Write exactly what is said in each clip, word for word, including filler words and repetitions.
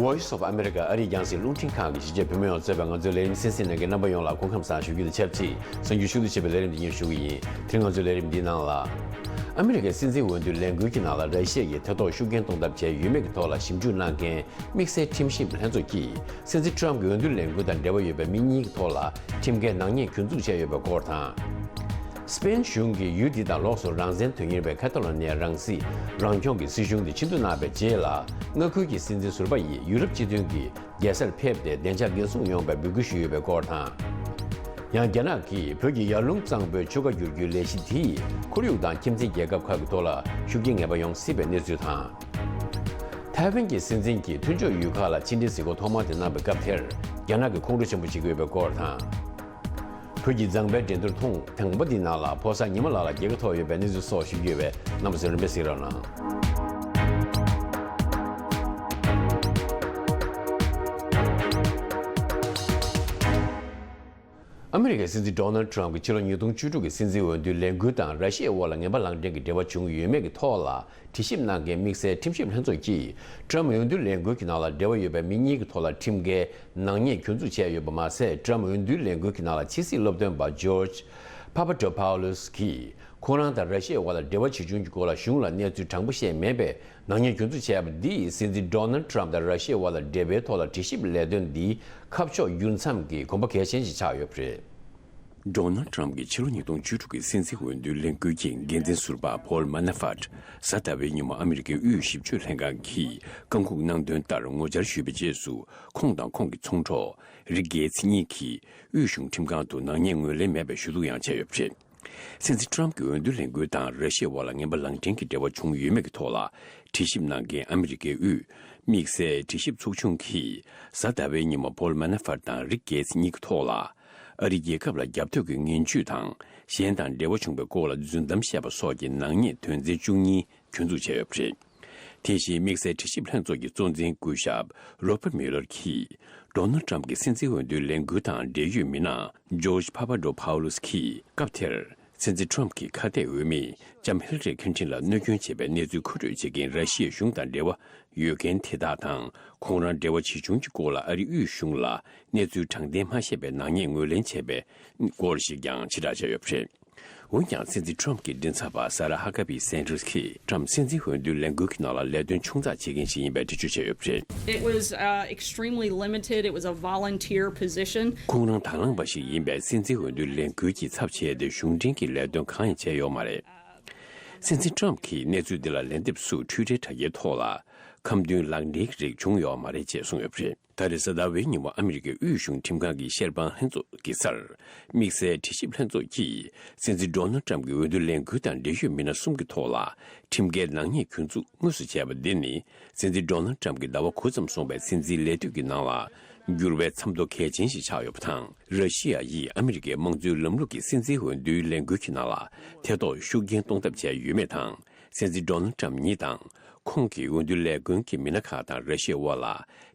Voice of America ཨ་རིའི་རྒྱང་སྲིང་རླུང་འཕྲིན་ཁང་གི་གཞིས་བྱེས་བོད་མི་ཡོངས་གཙོས་པའི་ང་ཚོའི་ལས་རིམ་གསན་གཟིགས་གནང་མཁན་རྣམ་པ་ཡོངས་ལ་སྐུ་ཁམས་བཟང་ཞུ་རྒྱུ་དང་ཆབས་ཅིག་གསར་འགྱུར་ཤུགས་ཆེ་བའི་ལས་རིམ་འདི་སྙན་ཞུ་གི་ཡིན། དེ་རིང་ང་ཚོའི་ལས་རིམ་འདིའི་ནང་ལ། ཨ་མི་རི་ཀའི་སྲིད་འཛིན་འོས་བསྡུའི་ལས་འགུལ་གྱི་ནང་ལ་ར་ཤི་ཡ་ཡིས་ཐེ་གཏོགས་ཤུགས་རྐྱེན་གཏོང་ཐབས་བྱས་ཡོད་མེད་ཀྱི་ཐོག་ལ་ཞིབ་འཇུག་གནང་མཁན་དམིགས་བསལ་ཁྲིམས་ཞིབ་ལྷན་ཚོགས་ཀྱིས་སྲིད་འཛིན་ཊམ་གྱི་འོས་བསྡུ་ལས་འགུལ་དང་འབྲེལ་བ་ཡོད་པའི་མི་གཉིས་ཀྱི་ཐོག་ལ་ཁྲིམས་འགལ་ནག་ཉེས་གྱོད་འཛུགས་བྱས་ཡོད་པའི་སྐོར་དང་། སྤེན་གཞུང་གིས་ཡུལ་འདི་དང་ལོགས་སུ་རང་བཙན་དོན་གཉེར་བའི་ཁ་ཏ་ལོ་ནི་ཡ་རང་སྲིད་རང་སྐྱོང་གི་སྲིད་གཞུང་དེ་ཕྱིར་བསྡུ་གནང་བའི་རྗེས་ལ། མངའ་ཁུལ་གྱི་སྲིད་འཛིན་ཟུར་པ་ཡིས་ཡུ་རོབ་སྤྱི་མཐུན་གྱི་རྒྱལ་སར་ཕེབས་ཏེ་བདེ་འཇགས་འགན་སྲུང་ཡོང་བའི་འབོད་སྐུལ་ཞུས་ཡོད་པའི་སྐོར་དང་། ཡང་རྒྱ་ནག་གིས་བོད་ཀྱི་ཡར་ཀླུང་གཙང་པོའི་ཆུ་རྐ་བསྒྱུར་རྒྱུའི་ལས་གཞི་དེས་ཁོར་ཡུག་དང་ཁྱིམ་མཚེས་རྒྱལ་ཁབ་ཁག་གི་ཐོག་ལ་ཤུགས་རྐྱེན་ངན་པ་ཡོང་སྲིད་པའི་གནས་ཚུལ་དང་། ཐའེ་ཝན་གྱི་སྲིད་འཛིན་གྱིས་མཐུན་ཕྱོགས་ཡུལ་ཁག་ལ་ཕྱི་འབྲེལ་གཟིགས་སྐོར་ཐོག་མ་དེ་གནང་བའི་སྐབས་དེར་རྒྱ་ནག་གིས་ཁོང་ཁྲོ་ཆེན་པོ་བྱེད་ཀྱི་ཡོད་པའི་སྐོར་དང་། བོད་ཀྱི་མཛངས་པའི་འགྲན་བསྡུར་ཐེངས་དང་པོ་འདིའི་ནང་ལ་ཕོ་གསར་ཉི་མ་ལགས་ལ་རྒྱལ་ཁ་ཐོབ་ཡོད་པའི་གནས་ཚུལ་སོགས་ཞུ་རྒྱུ་ཡོད་པས་རྣམ་པ་ཚོས་རིམ་པས་གཟིགས་རོགས་གནང་། ཨ་མི་རི་ཀའི་སྲིད་འཛིན་ཌོ་ནལ་ཌི་ཊརམ་གྱི་ཕྱི་ལོ་ཉིས་སྟོང་བཅུ་དྲུག་གི་སྲིད་འཛིན་འོས་བསྡུའི་ལས་འགུལ་དང་ར་ཤི་ཡའི་དབར་ལ་ངན་པ་ལངས་འདྲེན་གྱི་འབྲེལ་བ་བྱུང་ཡོད་མེད་ཀྱི་ཐོག་ལ་དྲི་ཞིབ་གནང་མཁན་དམིགས་བསལ་ཁྲིམས་ཞིབ་ལྷན་ཚོགས་ཀྱིས་ཊརམ་འོས་བསྡུའི་ལས་འགུལ་གྱི་ནང་ལ་འབྲེལ་བ་ཡོད་པའི་མི་གཉིས་ཀྱི་ཐོག་ལ་ཁྲིམས་འགལ་ནག་ཉེས་གྱོད་འཛུགས་བྱས་ཡོད་པ་མ་ཟད། ཊརམ་འོས་བསྡུའི་ལས་འགུལ་གྱི་ནང་ལ་ཕྱི་སྲིད་སློབ་སྟོན་པ་ཇོརྗ་ཕ་པ་ཏོ་ཕའོ་ལོས་ཀྱིས་ཁོང་རང་དང་ར་ཤི་ཡའི་དབར་ལ་འབྲེལ་བ་ཇི་བྱུང་གི་སྐོར་ལ་གཞུང་ལ་གནས་ཚུལ་དྲང་པོ་བཤད་མེད་པས། ནག་ཉེས་གྱོད་འཛུགས་བྱས་པ་འདིས་སྲིད་འཛིན་ཌོ་ནལ་ཌི་ཊརམ་དང་ར་ཤི་ཡའི་དབར་ལ་འབྲེལ་བའི་ཐོག་ལ་དྲི་ཞིབ་ལས་དོན་འདིའི་ཁ་ཕྱོགས་འགྱུར་མཚམས་ཀྱི་གོམ་པ་གལ་ཆེན་ཞིག་ཆགས་ཡོད་པ་རེད། ཌོ་ནལ་ཌི་ཊརམ་གྱི་ཕྱི་ལོ་ཉིས་སྟོང་བཅུ་དྲུག་གི་སྲིད་འཛིན་འོས་བསྡུའི་ལས་འགུལ་གྱི་འགན་འཛིན་ཟུར་པ་ཕོལ་མ་ན་ཧྥར་ཊི་གཟའ་ཟླ་བའི་ཉིན་མོ་ཨ་མི་རི་ཀའི་དབུས་ཞིབ་དཔྱོད་ལྷན་ཁང་གིས་བཀའ་འགུག་གནང་དོན་ལྟར་ངོ་བཅར་ཞུས་པའི་རྗེས་སུ། ཁོང་དང་ཁོང་གི་ཚོང་གྲོགས་རིག་གེ་ཚི་གཉིས་ཀྱིས་དབུས་གཞུང་ཁྲིམས་ཁང་དུ་ནག་ཉེས་ངོས་ལེན་མེད་པའི་ཞུ་གཏུག་ཡང་བྱས་ཡོད་པ་རེད། སྲིད་འཛིན་ཊརམ་གྱི་འོས་བསྡུ་ལས་འགུལ་དང་ར་ཤི་ཡའི་དབར་ལ་ངན་པ་ལག་འབྲེལ་གྱི་འབྲེལ་བ་བྱུང་ཡོད་མེད་ཀྱི་ཐོག་ལ་དྲི་ཞིབ་གནང་མཁན་ཨ་མི་རི་ཀའི་དབུས་དམིགས་བསལ་དྲི་ཞིབ་ཚོགས་ཆུང་གིས་གཟའ་ཟླ་བའི་ཉིན་མོ་ཕོལ་མ་ན་ཧྥར་དང་རིག་གེ་ཚི་གཉིས་ཀྱི་ཐོག་ལ་ཨ་རིའི་རྒྱལ་ཁབ་ལ་རྒྱབ་གཏོད་ཀྱི་ངན་ཇུས་དང་གཞན་དང་འབྲེལ་བ་བྱུང་བའི་སྐོར་ལ་རྫུན་གཏམ་བཤད་པ་སོགས་ཀྱི་ནག་ཉེས་དོན་ཚན་བཅུ་གཉིས་གྱོད་འཛུགས་བྱས་ཡོད་པ་རེད། དེ་བཞིན་དམིགས་བསལ་དྲི་ཞིབ་ལྷན་ཚོགས་ཀྱི་གཙོ་འཛིན་སྐུ་ཞབས་རོ་པར་མིའུ་ལར་གྱིས་ཌོ་ནལ་ཊརམ་གྱི་སྲིད་འཛིན་འོས་བསྡུའི་ལས་འགུལ་དང་འབྲེལ་ཡོད་མི་སྣ་ཇོརྗ་ཕ་པ་ཏོ་ཕའོ་ལོས་ཀྱིས་སྐབས་དེར་སྲིད་འཛིན་ཊརམ་གྱི་ཁ་གཏད་འོས་མི་ལྕམ་ཧིལ་ལ་རི་ཁིན་ཊིན་ལ་གནོད་སྐྱོན་བྱས་པའི་གནས་ཚུལ་མཁོ་སྤྲོད་བྱེད་མཁན་ར་ཤི་ཡའི་གཞུང་དང་འབྲེལ་བ་ཡོད་མཁན་དེ་དག་དང་ཁོང་རང་འབྲེལ་བ་ཇི་བྱུང་གི་སྐོར་ལ་ཨ་རིའི་དབུས་གཞུང་ལ་གནས་ཚུལ་དྲང་བདེན་མ་བཤད་པའི་ནག་ཉེས་ངོས་ལེན་བྱས་པའི་སྐོར་ཞིག་ཀྱང་ཕྱིར་བསྒྲགས་བྱས་ཡོད་པ་རེད། འོན་ཀྱང་སྲིད་འཛིན་ཊརམ་གྱི་མགྲིན་ཚབ་པ་ས་ར་ཧ་ཀ་བི་སན་ཏྲས་ཀྱིས་ཊརམ་སྲིད་འཛིན་འོས་བསྡུའི་ལས་འགུལ་གྱི་ནང་ལ་ལས་དོན་ཆུང་ཙག་བྱེད་མཁན་ཞིག་ཡིན་པའི་འགྲེལ་བརྗོད་བྱས་ཡོད་པ་རེད། It was uh, extremely limited. It was a volunteer position. ཁོང་རང་དང་བླངས་པ་ཞིག་ཡིན་པས་སྲིད་འཛིན་འོས་བསྡུའི་ལས་འགུལ་གྱི་ཚབ་བྱས་ཏེ་གཞུང་འབྲེལ་གྱི་ལས་དོན་གང་ཡང་བྱས་ཡོད་མ་རེད། སྲིད་འཛིན་ཊརམ་གྱིས་གནས་ཚུལ་འདི་ལ་ལན་འདེབས་སུ་ཊུའི་ཊར་དྲ་རྒྱའི་ཐོག་ལ་ཁ་འདོན་ལག་འབྲེལ་གྱི་རིགས་བྱུང་ཡོད་མ་རེད་ཅེས་གསུངས་ཡོད་པ་རེད། ད་རེས་གཟའ་ཟླ་བའི་ཉིན་མོ་ཨ་མི་རི་ཀའི་དབུས་གཞུང་ཁྲིམས་ཁང་གི་བཤེར་དཔང་ལྷན་ཚོགས་ཀྱི་སར། དམིགས་བསལ་དྲི་ཞིབ་ལྷན་ཚོགས་ཀྱིས་སྲིད་འཛིན་ཌོ་ནལ་ཊརམ་གྱི་འོས་བསྡུ་ལས་འགུལ་དང་འབྲེལ་ཡོད་མི་སྣ་གསུམ་གྱི་ཐོག་ལ་ཁྲིམས་འགལ་ནག་ཉེས་གྱོད་འཛུགས་དངོས་སུ་བྱས་པ་འདི་ནི། སྲིད་འཛིན་ཌོ་ནལ་ཊརམ་གྱི་ཟླ་བ་དགུ་ཙམ་སོང་བའི་སྲིད་འཛིན་ལས་དུས་ཀྱི་ནང་ལ་འགྱུར་བའི་མཚམས་ཐོ་གལ་ཆེན་ཞིག་ཆགས་ཡོད་པ་དང་། ར་ཤི་ཡ་ཡིས་ཨ་མི་རི་ཀའི་དམངས་གཙོའི་ལམ་ལུགས་ཀྱི་སྲིད་འཛིན་འོས་བསྡུའི་ལས་འགུལ་གྱི་ནང་ལ་ཐེ་གཏོགས་ཤུགས་རྐྱེན་གཏོང་ཐབས་བྱས་ཡོད་མེད་དང་། སྲིད་འཛིན་ཌོ་ནལ་ཊརམ་ཉིད་དང་། ཁོང་གི་འོས་བསྡུ་ལས་དོན་གྱི་མི་སྣ་ཁག་དང་ར་ཤི་ཡའི་དབར་ལ་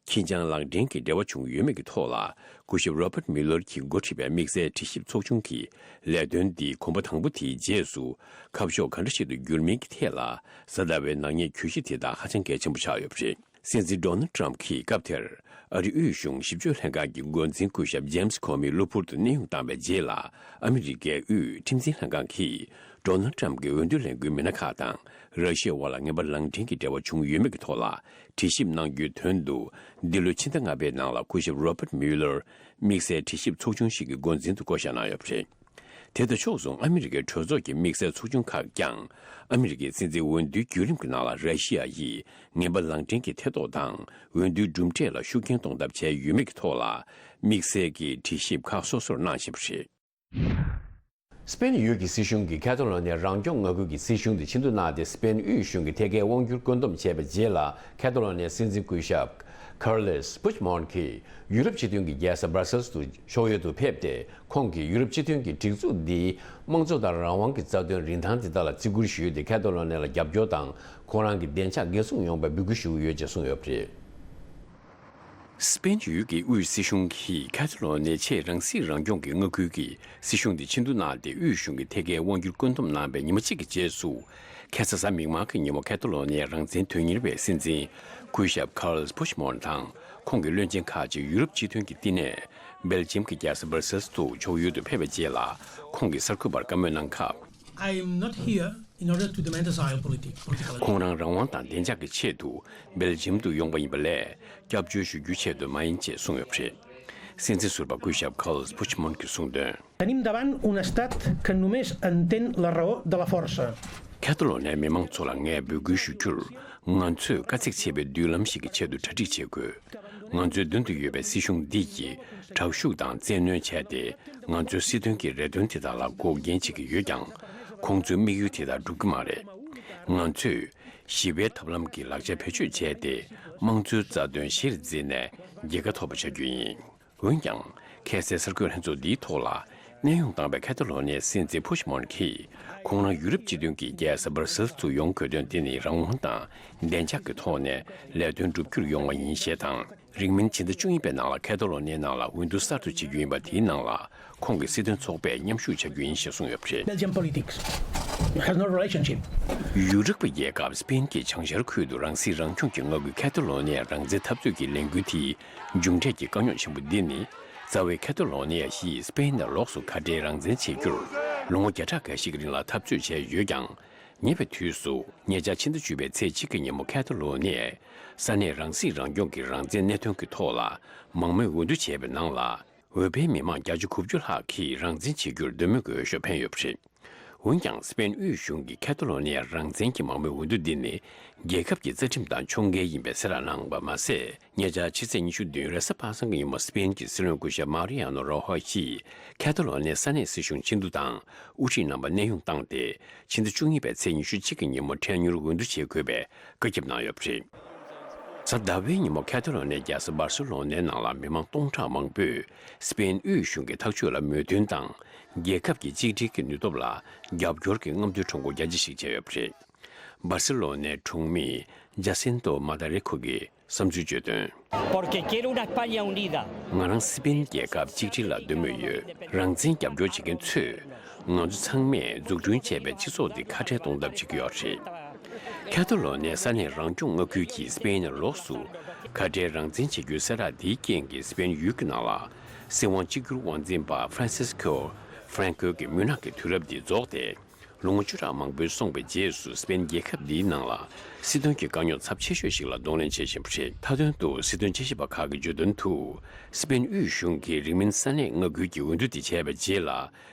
ཁྱི་སྤྱང་ལག་འབྲེལ་གྱི་འབྲེལ་བ་བྱུང་ཡོད་མེད་ཀྱི་ཐོག་ལ། སྐུ་ཞབས་རོ་པར་མིའུ་ལར་གྱིས་འགོ་ཁྲིད་པའི་དམིགས་བསལ་དྲི་ཞིབ་ཚོགས་ཆུང་གིས་ལས་དོན་འདི་གོམ་པ་དང་པོ་དེའི་རྗེས་སུ་ཁ་ཕྱོགས་ག་འདྲ་ཞིག་ཏུ་འགྱུར་མིན་གྱི་ཐད་ལ། གཟའ་ཟླ་བའི་ནག་ཉེས་གྱོད་གཞི་དེ་དག་ཧ་ཅང་གལ་ཆེན་པོ་ཆགས་ཡོད་པ་རེད། སྲིད་འཛིན་ཌོ་ནལ་ཊརམ་གྱིས་སྐབས་དེར་ཨ་རིའི་དབུས་གཞུང་ཞིབ་དཔྱོད་ལྷན་ཁང་གི་འགོ་འཛིན་སྐུ་ཞབས་ཇེམ་སི་ཁོ་མི་གློ་བུར་དུ་གནས་དབྱུང་བཏང་བའི་རྗེས་ལ། ཨ་མི་རི་ཀའི་དབུས་ཁྲིམས་འཛིན་ལྷན་ཁང་གིས་ཌོ་ནལ་ཊརམ་གྱི་འོས་བསྡུ་ལས་འགུལ་མི་སྣ་ཁག་དང་ར་ཤི་ཡའི་དབར་ལ་ངན་པ་ལག་འབྲེལ་གྱི་འབྲེལ་བ་བྱུང་ཡོད་མེད་ཀྱི་ཐོག་ལ་དྲི་ཞིབ་གནང་རྒྱུའི་དོན་དུ། འདི་ལོའི་ཕྱི་ཟླ་ལྔ་པའི་ནང་ལ་སྐུ་ཞབས་རོ་པར་མིའུ་ལར་དམིགས་བསལ་དྲི་ཞིབ་ཚོགས་ཆུང་ཞིག་གི་འགོ་འཛིན་དུ་བསྐོ་བཞག་གནང་ཡོད་པ་རེད། དེ་དང་ཕྱོགས་མཚུངས་ཨ་མི་རི་ཀའི་གྲོས་ཚོགས་ཀྱི་དམིགས་བསལ་ཚོགས་ཆུང་ཁག་ཀྱང་ཨ་མི་རི་ཀའི་སྲིད་འཛིན་འོས་བསྡུའི་བརྒྱུད་རིམ་གྱི་ནང་ལ་ར་ཤི་ཡ་ཡིས་ངན་པ་ལག་འབྲེལ་གྱི་ཐེ་གཏོགས་དང་འོས་བསྡུའི་གྲུབ་འབྲས་ལ་ཤུགས་རྐྱེན་གཏོང་ཐབས་བྱས་ཡོད་མེད་ཀྱི་ཐོག་ལ་དམིགས་བསལ་གྱི་དྲི་ཞིབ་ཁག་སོ་སོར་གནང་བཞིན་པ་རེད། སྤེན་ཡུལ་གྱི་སྲིད་གཞུང་གིས་ཁ་ཏ་ལོ་ནི་ཡ་རང་སྐྱོང་མངའ་ཁུལ་གྱི་སྲིད་གཞུང་དེ་ཕྱིར་བསྡུ་གནང་སྟེ། སྤེན་དབུས་གཞུང་གི་ཐད་ཀའི་དབང་སྒྱུར་བཀོད་འདོམས་བྱས་པའི་རྗེས་ལ། ཁ་ཏ་ལོ་ནི་ཡའི་སྲིད་འཛིན་སྐུ་ཞབས་ཀར་ལེས་པུཆ་མོན་གྱིས་ཡུ་རོབ་སྤྱི་མཐུན་གྱི་རྒྱལ་ས་སྦར་སེལ་སི་དུ་ཕྱོགས་ཡུལ་དུ་ཕེབས་ཏེ། ཁོང་གིས་ཡུ་རོབ་སྤྱི་མཐུན་གྱི་སྒྲིག་འཛུགས་འདིའི་དམངས་གཙོ་དང་རང་དབང་གི་རྩ་དོན་རིན་ཐང་དེ་དག་ལ་བརྩི་བཀུར་ཞུས་ཏེ། ཁ་ཏ་ལོ་ནི་ཡ་ལ་རྒྱབ་སྐྱོར་དང་ཁོང་རང་གི་བདེ་འཇགས་འགན་སྲུང་ཡོང་བའི་འབོད་སྐུལ་ཞུ་གི་ཡོད་ཅེས་གསུངས་ཡོད་པ་རེད། སི་པེན་ཡུལ་གྱི་དབུས་སྲིད་གཞུང་གིས་ཁ་ཐ་ལོ་ནི་ཡའི་ཆེས་རང་སྲིད་རང་སྐྱོང་གི་མངའ་ཁུལ་གྱི་སྲིད་གཞུང་དེ་ཕྱིར་བསྡུ་གནང་སྟེ། དབུས་གཞུང་གི་ཐད་ཀའི་དབང་སྒྱུར་བཀོད་འདོམས་གནང་བའི་ཉི་མ་གཅིག་གི་རྗེས་སུ། ཁ་སང་གཟའ་མིག་དམར་གྱི་ཉིན་མོ། ཁ་ཐ་ལོ་ནི་ཡའི་རང་བཙན་དོན་གཉེར་བའི་སྲིད་འཛིན་སྐུ་ཞབས་ཁར་ལས་པུཆ་མོན་དང་ཁོང་གི་བློན་ཆེན་ཁག་ཅིག་ཡུ་རོབ་སྤྱི་མཐུན་གྱི་བསྟི་གནས་སྦེལ་ཇམ་གྱི་རྒྱལ་ས་སྦར་སེལ་སི་དུ་ཕྱོགས་ཡུལ་དུ་ཕེབས་པའི་རྗེས་ལ། ཁོང་གིས་གསར་འགོད་པར་བཀའ་མོལ་གནང་སྐབས། I am not here in order to demand asylum politic, political. ཁོང་རང་རང་དབང་དང་བདེ་འཇགས་ཀྱི་ཆེད་དུ་སྦེལ་ཇམ་དུ་ཡོང་བ་ཡིན་པ་ལས། སྐྱབས་བཅོལ་ཞུ་རྒྱུའི་ཆེད་དུ་མ་ཡིན་ཅེས་གསུངས་ཡོད་པ་རེད། སྲིད་འཛིན་ཟུར་པ་སྐུ་ཞབས་ཁར་ལས་པུཆ་མོན་གྱིས་གསུངས་དོན། Tenim davant un estat que només entén la raó de la força. ཁ་ཐ་ལོ་ནའི་མི་མང་ཚོ་ལ་ངས་འབོད་སྐུལ་ཞུ་རྒྱུར། ང་ཚོས་དཀའ་ཚེགས་ཆེ་བའི་མདུན་ལམ་ཞིག་གི་ཆེད་དུ་གྲ་སྒྲིག་བྱེད་དགོས། ང་ཚོའི་མདུན་དུ་ཡོད་པའི་སྲིད་གཞུང་འདི་ཡིས་དྲག་ཤུགས་དང་བཙན་གནོན་བྱས་ཏེ། ང་ཚོའི་སྲིད་དོན་གྱི་རེ་འདུན་དེ་དག་ལ་འགོག་རྐྱེན་བྱེད་ཀྱི་ཡོད་ཀྱང་། ཁོང་ཚོའི་དམིགས་ཡུལ་དེ་དག་འགྲུབ་ཀྱི་མ་རེད། ང་ཚོས་ཞི་བའི་ཐབས་ལམ་གྱི་ལག་ཆ་བེད་སྤྱོད་བྱས་ཏེ། དམངས་གཙོའི་རྩ་དོན་གཞིར་འཛིན་ནས་རྒྱལ་ཁ་ཐོབ་པ་བྱ་རྒྱུ་ཡིན། འོན་ཀྱང་། ཁ་སའི་གསར་འགོད་ལྷན་ཚོགས་འདིའི་ཐོག་ལ་གནས་དབྱུང་བཏང་བའི་ཁ་ཐ་ལོ་ནིའི་སྲིད་འཛིན་པུཆ་མོན་གྱིས། ཁོང་རང་ཡུ་རོབ་སྤྱི་མཐུན་གྱི་རྒྱལ་ས་སྦར་སེལ་སུ་ཡོང་དགོས་དོན་དེ་ནི། རང་དབང་དང་བདེ་འཇགས་ཀྱི་ཐོག་ནས་ལས་དོན་བསྒྲུབ་རྒྱུར་ཡོང་བ་ཡིན་ཞེས་དང་། རིང་མིན་ཕྱི་ཟླ་བཅུ་གཉིས་པའི་ནང་ལ་ཁ་ཐ་ལོ་ནིའི་ནང་ལ་འོས་བསྡུ་གསར་དུ་བྱེད་རྒྱུ་ཡིན་པ། དེའི་ནང་ལ་ཁོང་གི་སྲིད་དོན་ཚོགས་པས་མཉམ་ཞུགས་བྱ་རྒྱུ་ཡིན་ཞེས་གསུངས་ཡོད་པ་རེད། Belgian politics has no relationship. ཡུ་རོབ་ཀྱི་རྒྱལ་ཁབ་སི་པེན་གྱི་བྱང་ཤར་ཁུལ་དུ་རང་སྲིད་རང་སྐྱོང་གི་མངའ་ཁུལ་ཁ་ཐ་ལོ་ནི་ཡའི་རང་བཙན་འཐབ་རྩོད་ཀྱི་ལས་འགུལ་དེའི་མཇུག་འབྲས་ཀྱི་དཀའ་རྙོག་ཆེན་པོ་འདི་ནི། རྩ་བའི་ཁ་ཐ་ལོ་ནི་ཡ་ཞིག་སི་པེན་ནས་ལོགས་སུ་ཁ་བྲལ་རང་བཙན་བྱེད་རྒྱུར་ལོ་ངོ་བརྒྱ་ཕྲག་འགའ་ཞིག་གི་རིང་ལ་འཐབ་རྩོད་བྱས་ཡོད་ཀྱང་། ཉེ་བའི་དུས་སུ་ཉེ་ཆར་ཕྱི་ཟླ་བཅུ་པའི་ཚེས་གཅིག་གི་ཉིན་མོ། ཁ་ཐ་ལོ་ནི་ཡའི་ས་གནས་རང་སྲིད་རང་སྐྱོང་གི་རང་བཙན་གནད་དོན་གྱི་ཐོག་ལ་མང་མོས་འོས་བསྡུ་བྱས་པའི་ནང་ལ། འོས་པའི་མི་མང་བརྒྱ་ཆ་དགུ་བཅུ་ལྷག་གིས་རང་བཙན་བྱེད་རྒྱུར་འདོད་མོས་ཀྱི་འོས་ཤོག་འཕེན་ཡོད་པ་རེད། འོན་ཀྱང་། སི་པེན་དབུས་གཞུང་གིས་ཁ་ཐ་ལོ་ནི་ཡའི་རང་བཙན་གྱི་མང་མོས་འོས་བསྡུ་འདི་ནི། རྒྱལ་ཁབ་ཀྱི་རྩ་ཁྲིམས་དང་ཕྱོགས་འགལ་ཡིན་པའི་གསལ་བསྒྲགས་གནང་བ་མ་ཟད། ཉེ་ཆར་ཕྱི་ཚེས་ཉི་ཤུ་བདུན་རེས་གཟའ་པ་སངས་ཀྱི་ཉིན་མོ། སི་པེན་གྱི་སྲིད་བློན་སྐུ་ཞབས་མཱ་རི་ཡ་ནོ་རོ་ཧོ་ཡིས་ཁ་ཐ་ལོ་ནི་ཡའི་ས་གནས་སྲིད་གཞུང་ཕྱིར་བསྡུ་དང་དབུ་ཁྲིད་རྣམ་པ་གནས་དབྱུང་བཏང་སྟེ། ཕྱི་ཟླ་བཅུ་གཉིས་པའི་ཚེས་ཉི་ཤུ་གཅིག་གི་ཉིན་མོ་འཕྲལ་མྱུར་འོས་བསྡུ་བྱེད་དགོས་པའི་བཀའ་ཁྱབ་གནང་ཡོད་པ་རེད། གཟའ་ཟླ་བའི་ཉིན་མོ། ཁ་ཐ་ལོ་ནི་ཡའི་རྒྱལ་ས་སྦར་སེ་ལོ་ནའི་ནང་ལ་མི་མང་སྟོང་ཕྲག་མང་པོས་སི་པེན་དབུས་གཞུང་གི་ཐག་གཅོད་ལ་མོས་མཐུན་དང་། རྒྱལ་ཁབ་ཀྱི་གཅིག་སྒྲིལ་གྱི་ནུས་སྟོབས་ལ་རྒྱབ་སྐྱོར་གྱི་རྔམ་སྟོན་ཁྲོམ་སྐོར་རྒྱ་ཆེ་ཞིག་བྱས་ཡོད་པ་རེད། སྦར་སེ་ལོ་ནའི་གྲོང་མི་ཇ་སིན་ཏོ་མ་ད་རེ་ཁོ་གིས་བསམ་ཚུལ་བརྗོད་དོན། Porque quiero una España unida. ང་རང་སི་པེན་རྒྱལ་ཁབ་གཅིག་སྒྲིལ་ལ་འདོད་མོས་ཡོད། རང་བཙན་རྒྱབ་སྐྱོར་བྱེད་མཁན་ཚོས་ང་ཚོ་ཚང་མས་འཛུགས་སྐྲུན་བྱས་པའི་སྤྱི་ཚོགས་འདི་ཁ་བྲལ་གཏོང་ཐབས་བྱེད་ཀྱི་ཡོད་རེད། ཁ་ཐ་ལོ་ནའི་ས་གནས་རང་སྐྱོང་མངའ་ཁུལ་གྱིས་སི་པེན་ནས་ལོགས་སུ་ཁ་བྲལ་རང་བཙན་བྱེད་རྒྱུའི་གསལ་བསྒྲགས་འདིའི་རྐྱེན་གྱིས། སི་པེན་ཡུལ་གྱི་ནང་ལ་སྲིད་དབང་གཅིག་གྱུར་དབང་འཛིན་པ་ཧྥ་རན་སིས་ཀོ་ཧྥ་རན་ཀོ་གི་མུན་ནག་གི་དུས་རབས་འདི་རྫོགས་ཏེ། ལོ་ངོ་བཅུ་ཕྲག་མང་པོའི་སོང་བའི་རྗེས་སུ། སི་པེན་རྒྱལ་ཁབ་འདིའི་ནང་ལ་སྲིད་དོན་གྱི་དཀའ་རྙོག་ཚབས་ཆེ་ཤོས་ཤིག་ལ་གདོང་ལེན་བྱེད་བཞིན་པ་རེད། མཐའ་དོན་དུ། སྲིད་དོན་དཔྱད་ཞིབ་པ་ཁག་གིས་བརྗོད་དོན་དུ། སི་པེན་དབུས་གཞུང་གིས་རིང་མིན་ས་གནས་མངའ་ཁུལ་གྱི་འོས་བསྡུ་དེ་བྱས་པའི་རྗེས་ལ།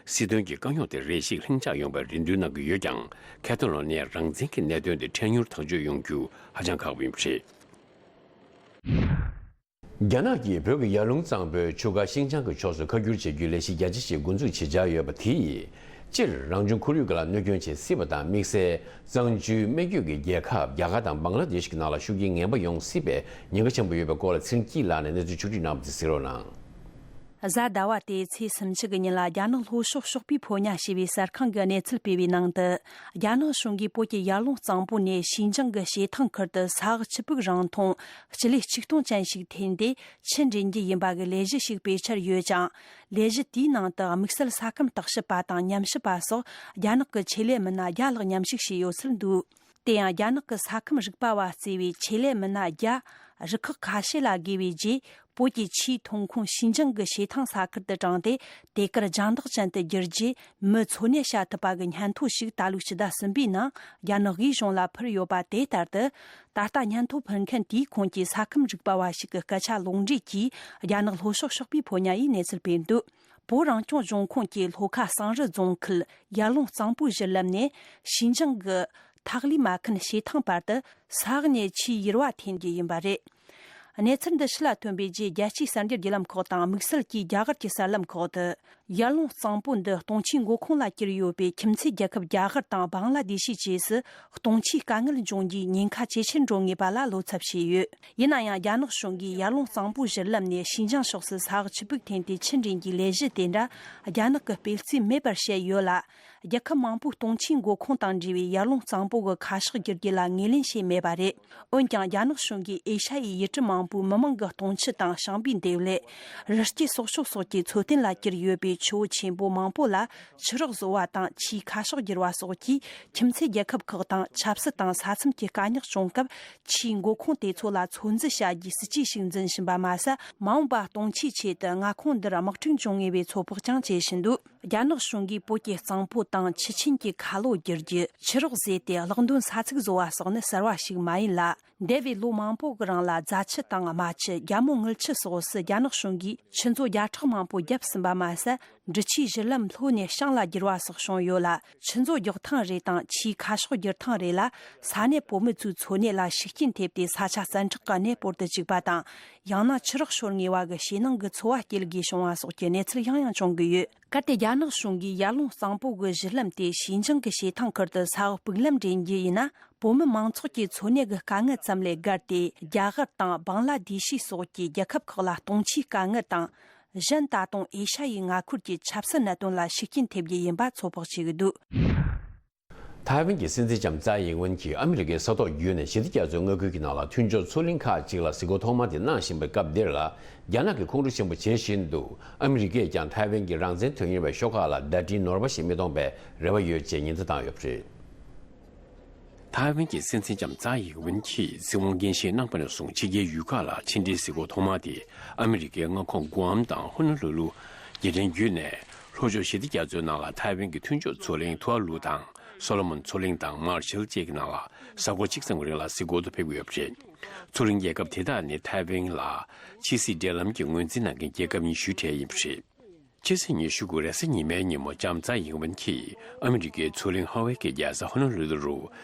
སྲིད་དོན་གྱི་དཀའ་རྙོག་དེ་རེ་ཞིག་ལྷིང་འཇགས་ཡོང་བའི་རེ་འདུན་གནང་གི་ཡོད་ཀྱང་། ཁ་ཐ་ལོ་ནི་ཡའི་རང་བཙན་གྱི་གནད་དོན་དེ་འཕྲལ་མྱུར་ཐག་གཅོད་ཡོང་རྒྱུ་ཧ་ཅང་ཁག་པོ་ཡིན་པ་རེད། རྒྱ་ནག་གིས་བོད་ཀྱི་ཡར་ཀླུང་གཙང་པོའི་ཆུ་ཁ་ཤིན་ཅང་གི་ཕྱོགས་སུ་ཁ་བསྒྱུར་བྱེད་རྒྱུའི་ལས་གཞི་རྒྱ་ཆེ་ཞིག་འགོ་འཛུགས་བྱེད་འཆར་ཡོད་པ་དེ་ཡིས། སྤྱིར་རང་བྱུང་ཁོར་ཡུག་ལ་གནོད་སྐྱོན་བྱེད་སྲིད་པ་དང་། དམིགས་བསལ་གཙང་ཆུའི་སྨད་རྒྱུད་ཀྱི་རྒྱལ་ཁབ་རྒྱ་གར་དང་བང་ལ་དེཤ་གི་ནང་ལ་ཤུགས་རྐྱེན་ངན་པ་ཡོང་སྲིད་པའི་ཉེན་ཁ་ཆེན་པོ་ཡོད་པའི་སྐོར་ལ། ཚེ་རིང་སྐྱིད་ལགས་ནས་གནས་ཚུལ་ཕྱོགས་སྒྲིག་གནང་བ་དེ་གཟིགས་རོགས་གནང་། གཟའ་ཟླ་བ་སྟེ་ཚེས་སུམ་ཅུ་གི་ཉིན་ལ། རྒྱ་ནག་ལྷོ་ཕྱོགས་ཕྱོགས་པའི་ཕོ་ཉ་ཞེས་པའི་གསར་ཁང་གིས་གནས་ཚུལ་སྤེལ་བའི་ནང་དུ། རྒྱ་ནག་གཞུང་གིས་བོད་ཀྱི་ཡར་ཀླུང་གཙང་པོ་ནས་ཤིན་ཅང་གི་བྱེ་ཐང་ཁུལ་དུ་ས་འོག་ཆུ་བུག་རིང་ཐུང་སྤྱི་ལེ་ཆིག་སྟོང་ཅན་ཞིག་འཐེན་ཏེ་ཆུ་འདྲེན་རྒྱུ་ཡིན་པ་གི་ལས་གཞི་ཞིག་སྤེལ་འཆར་ཡོད་ཅིང་། ལས་གཞི་དེའི་ནང་དུ་དམིགས་བསལ་ས་ཁམས་བརྟག་ཞིབ་པ་དང་ཉམས་ཞིབ་པ་སོགས་རྒྱ་ནག་གི་ཆེད་ལས་མི་སྣ་བརྒྱ་ལྷག་མཉམ་ཞུགས་བྱས་ཡོད་ཚུལ་འདུག་དེ་ཡང་། རྒྱ་ནག་གི་ས་ཁམས་རིག་པ་བ་གཙོས་པའི་ཆེད་ལས་མི་སྣ་བརྒྱ་རུ་ཁག་ཁ་ཤས་ལ་བགོས་པའི་རྗེས། བོད་ཀྱི་ཆུའི་ཐོན་ཁུངས་ཤིན་ཅང་གི་བྱེ་ཐང་ས་ཁུལ་དུ་དྲངས་ཏེ། དེ་གར་རྒྱང་བསྒྲགས་ཅན་དུ་བསྒྱུར་རྗེས། མི་འཚོ་གནས་བྱ་ཐུབ་པ་གི་སྙན་ཐོ་ཞིག་ད་ལོའི་ཕྱི་ཟླ་གསུམ་པའི་ནང་རྒྱ་ནག་དབུས་གཞུང་ལ་ཕུལ་ཡོད་པ། དེ་ལྟར་དུ། ད་ལྟ་སྙན་ཐོ་ཕུལ་མཁན་དེའི་ཁོངས་ཀྱི་ས་ཁམས་རིག་པ་བ་ཞིག་གི་སྐད་ཆ་ལོག་འགྲེལ་གྱིས། རྒྱ་ནག་ལྷོ་ཕྱོགས་ཕྱོགས་པའི་ཕོ་ཉ་ཡིས་གནས་ཚུལ་སྤེལ་འདུག་བོད་རང་སྐྱོང་ལྗོངས་ཁོངས་ཀྱི་ལྷོ་ཁ་སང་རི་རྫོང་ཁུལ་ཡར་ཀླུང་གཙང་པོའི་གཞི་ལམ་ནས་ཤིན་ཅང་གི་ཐག་ལི་མ་ཁན་བྱེ་ཐང་བར་དུ་ས་འོག་ནས་ཆུའི་ཡུར་བ་འཐེན་རྒྱུ་ཡིན་པ་རེད། གནས་ཚུལ་འདི་ཕྱི་ལ་ཐོན་པའི་རྗེས། རྒྱལ་སྤྱིའི་གསར་འགྱུར་བརྒྱུད་ལམ་ཁག་དང་དམིགས་བསལ་གྱིས་རྒྱ་གར་གྱི་གསར་ལམ་ཁག་ཏུ། ཡར་ཀླུང་གཙང་པོ་འདི་སྟོང་ཆའི་མགོ་ཁུངས་ལ་གྱུར་ཡོད་པས། ཁྱིམ་མཚེས་རྒྱལ་ཁབ་རྒྱ་གར་དང་བང་ལ་དེ་ཤི་བཅས་སུ་སྟོང་ཆའི་དཀའ་ངལ་འབྱུང་རྒྱུའི་ཉེན་ཁ་ཇེ་ཆེར་འགྲོ་ངེས་པ་ལ་བློ་འཚབ་བྱས་ཡོད། ཡིན་ན་ཡང་རྒྱ་ནག་གཞུང་གིས་ཡར་ཀླུང་གཙང་པོའི་གཞི་ལམ་ནས་ཞིན་ཅང་ཕྱོགས་སུ་ས་འོག་ཆུ་སྦུག་འཐེན་ཏེ་ཆུ་འདྲེན་རྒྱུའི་ལས་གཞི་དེ་འདྲ་རྒྱ་ནག་གིས་སྤེལ་རྩིས་མེད་པར་བཤད་ཡོད་ལ། རྒྱལ་ཁབ་མང་པོའི་སྟོང་ཆའི་མགོ་ཁུངས་དང་འབྲེལ་བའི་ཡར་ཀླུང་གཙང་པོ་གི་ཁ་ཕྱོགས་བསྒྱུར་རྒྱུ་ལ་ངོས་ལེན་བྱས་མེད་པ་རེད། འོན་ཀྱང་རྒྱ་ནག་གཞུང་གིས་ཨེ་ཤ་ཡའི་ཡུལ་གྲུ་མང་པོའི་མི་མང་གི་སྟོང་ཆུ་དང་ཞིང་པའི་འདེབས་ལས། རི་སྐྱེས་སྲོག་ཆགས་སོགས་ཀྱི་འཚོ་རྟེན་ལ་གྱུར་ཡོད་པའི་ཆུ་བོ་ཆེན་པོ་མང་པོ་ལ་ཆུ་རགས་བཟོ་བ་དང་ཆུའི་ཁ་ཕྱོགས་བསྒྱུར་བ་སོགས་ཀྱིས་ཁྱིམ་མཚེས་རྒྱལ་ཁབ་ཁག་དང་ཆབ་སྲིད་དང་ས་མཚམས་ཀྱི་དཀའ་རྙོག་བྱུང་སྐབས། ཆུའི་མགོ་ཁུངས་དེ་ཚོ་ལ་ཚོད་འཛིན་བྱ་རྒྱུའི་སྲིད་ཇུས་ཤིག་འཛིན་བཞིན་པ་མ་ཟད། མ་འོངས་པ་སྟོང་ཆའི་ཆེད་དུ་མངའ་ཁོངས་འདིར་དམག་འཁྲུག་འབྱུང་ངེས་པའི་ཚོད་དཔག་ཀྱང་བྱེད་བཞིན་འདུག་རྒྱ་ནག་གཞུང་གིས་བོད་ཀྱི་གཙང་པོ་དང་ཆུ་ཆེན་གྱི་ཁ་ལོ་བསྒྱུར་རྒྱུ། ཆུ་རགས་བཟོས་ཏེ་གློག་འདོན་ས་ཚིགས་བཟོ་བ་སོགས་ནི་གསར་བ་ཞིག་མ་ཡིན་ལ། འདས་པའི་ལོ་མང་པོ་གི་རིང་ལ་རྫ་ཆུ་དང་རྨ་ཆུ། རྒྱ་མོ་དངུལ་ཆུ་སོགས་སུ་རྒྱ་ནག་གཞུང་གིས་ཆུ་མཛོད་བརྒྱ་ཕྲག་མང་པོ་བརྒྱབ་ཟིན་པ་མ་ཟད། འབྲི་ཆུའི་གཞུ་ལམ་ལྷོ་ནས་བྱང་ལ་བསྒྱུར་བ་སོགས་བྱུང་ཡོད་ལ། ཆུ་མཛོད་རྒྱག་ཐེངས་རེ་དང་ཆུའི་ཁ་ཕྱོགས་བསྒྱུར་ཐེངས་རེ་ལ་ས་གནས་བོད་མི་ཚོའི་འཚོ་གནས་ལ་ཤུགས་རྐྱེན་ཐེབས་ཏེ། ས་ཆ་བཙན་ཁྲག་གི་གནས་སྤོར་དུ་བཅུག་པ་དང་། ཡང་ན་ཆུ་རགས་ཤོར་ངེས་པ་གི་ཞེད་སྣང་གི་ཚོར་བ་སྐྱེ་དགོས་བྱུང་བ་སོགས་ཀྱི་གནས་ཚུལ་ཡང་ཡང་བྱུང་གི་ཡོད། གལ་ཏེ་རྒྱ་ནག་གཞུང་གིས་ཡར་ཀླུང་གཙང་པོ་གི་གཞི་ལམ་དེ་ཞིན་ཅང་གི་བྱེ་ཐང་ཁུལ་དུ་ས་འོག་སྤུག་ལམ་འདྲེན་རྒྱུ་ཡིན་ན། བོད་མི་མང་ཚོགས་ཀྱི་འཚོ་གནས་ཀྱི་དཀའ་ངལ་ཙམ་ལས་བརྒལ་ཏེ། རྒྱ་གར་དང་བང་ལ་དེ་ཤི་སོགས་ཀྱི་རྒྱལ་ཁབ་ཁག་ལ་སྟོང་ཆའི་དཀའ་ངལ་དང་། གཞན་ད་དུང་ཨེ་ཤ་ཡའི་མངའ་ཁུལ་གྱི་ཆབ་སྲིད་གནད་དོན་ལ་ཤུགས་རྐྱེན་ཐེབས་རྒྱུ་ཡིན་པ་ཚོད་དཔག་བྱེད་ཀྱི་འདུག་ཐའེ་ཝན་གྱི་སྲིད་འཛིན་ལྕམ་ཙའེ་ཡིན་ཝུན་གྱིས་ཨ་མི་རི་ཀའི་ས་ཐོག་བརྒྱུད་ནས་ཞི་བདེ་རྒྱ་མཚོའི་མངའ་ཁུལ་གྱི་ནང་ལ་མཐུན་སྦྱོར་མཚོ་གླིང་ཁག་ཅིག་ལ་གཟིགས་སྐོར་ཐོག་མ་དེ་གནང་བཞིན་པའི་སྐབས་འདིར་ལ། རྒྱ་ནག་གིས་ཁོང་ཁྲོ་ཆེན་པོ་བྱེད་བཞིན་འདུག་ཨ་མི་རི་ཀས་ཀྱང་ཐའེ་ཝན་གྱི་རང་བཙན་དོན་གཉེར་བའི་ཤོག་ཁག་ལ་བརྡ་འཕྲིན་ནོར་བ་ཞིག་མི་གཏོང་བའི་རེ་བ་ཡོད་ཅེས་ཉེན་བརྡ་བཏང་ཡོད་པ་རེད། ཐའེ་ཝན་གྱི་སྲིད་འཛིན་ལྕམ་ཙའེ་ཡིན་ཝུན་གྱིས་སྲིད་དབང་སྐྱོན་བཞེས་གནང་པ་ནས་བཟུང་ཕྱི་རྒྱལ་ཡུལ་ཁག་ལ་ཕྱི་འབྲེལ་གཟིགས་སྐོར་ཐོག་མ་དེ་ཨ་མི་རི་ཀའི་མངའ་ཁོངས་གུའམ་དང་ཧོ་ནོ་ལུ་ལུ་རྒྱལ་ཕྲན་བརྒྱུད་ནས། ལྷོ་ཕྱོགས་ཞི་བདེ་རྒྱ་མཚོའི་ནང་ལ་ཐའེ་ཝན་གྱི་མཐུན་ཕྱོགས་མཚོ་གླིང་ཐུ་ཨ་ལུ་དང་སོ་ལོ་མོན་མཚོ་གླིང་དང་མར་ཤལ་བཅས་ཀྱི་ནང་ལ་གཟའ་འཁོར་གཅིག་ཙམ་གྱི་རིང་ལ་གཟིགས་སྐོར་དུ་ཕེབས་ཀྱི་ཡོད་པ་རེད། མཚོ་གླིང་རྒྱལ་ཁབ་དེ་དག་ནི་ཐའེ་ཝན་ལ་ཕྱི་སྲིད་འབྲེལ་ལམ་གྱི་ངོས་འཛིན་གནང་མཁན་རྒྱལ་ཁབ་ཉི་ཤུའི་གྲས་ཡིན་པ་རེད། ཕྱི་ཚེས་ཉི་ཤུ་དགུ་རེས་གཟའ་ཉི་མའི་ཉིན་མོ་ལྕམ་ཙའེ་ཡིན་ཝུན་གྱིས་ཨ་མི་རི་ཀའི་མཚོ་གླིང་ཧ་ཝའེ་གི་རྒྱལ་ས་ཧོ་ནོ་ལུ་ལུ་རུ་